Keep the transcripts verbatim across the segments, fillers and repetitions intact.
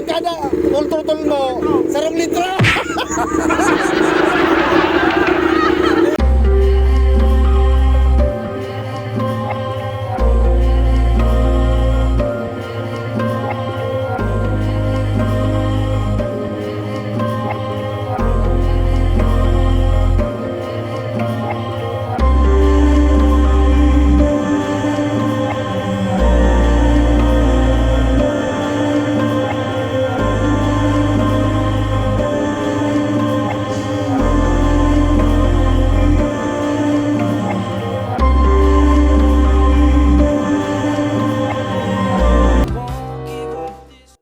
Kada full throttle mo, sarong litro.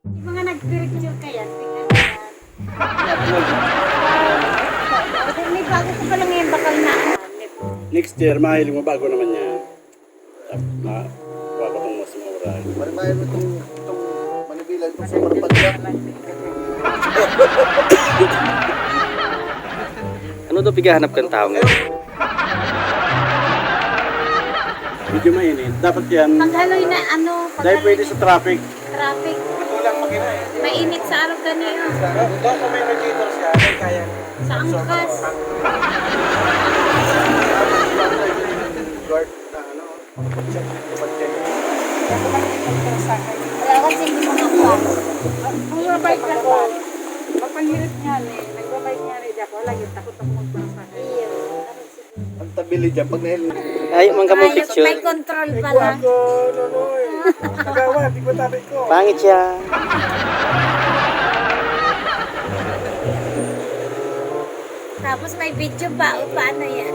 Yung mga nagpiricture ka yan, tingnan mo yan. Hindi, bago ko pa lang yan, bakal na ano. Next year, mahiling mo, bago naman yan. Ma, bago kong mas mura. Marimayan mo itong, itong manibila, itong sa Marapagya. Ano daw pighahanap kan tawo ngayon? Medyo mainit. Dapat yan. Paghaloy na ano, dahil pwede paghaloy sa traffic. Traffic. Kulang makina eh. Mainit sa araw kaniya. Doon kung may radiator siya, ay kaya. Sa angkas. Guard na ano. Wala kasi hindi mo nakuha. Ang mga bike ako, mapanghirap nga ni, nagbabike nga ni, di ako, lagi takot ako magbasa. Iyo. Ang tabili dyan, pag nahil- Ay, man kamo picture. May control pala. Ako, no, no, eh. Nagawa, di ko tabi ko. Pangit siya. Tapos may video pa, o paano yan?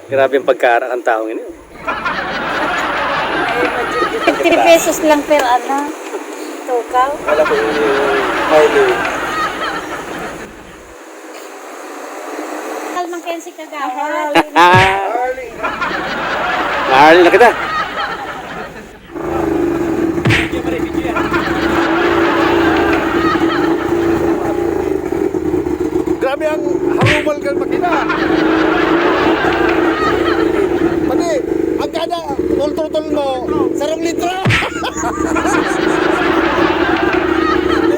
Grabe ang pagkara ng taong ini. Fifty pesos lang per ano, tukaw. Kala ko yung Harley. Kalmang kayo si Kagawad. Harley na kita. Grabe ang harumal kan makina. Pati, ang kada full throttle mo, sarong litro. Di,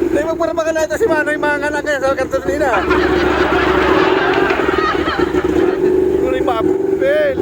di magparapangan na ito si Manoy, mga anak niya sa kanto nila. Kuri papel.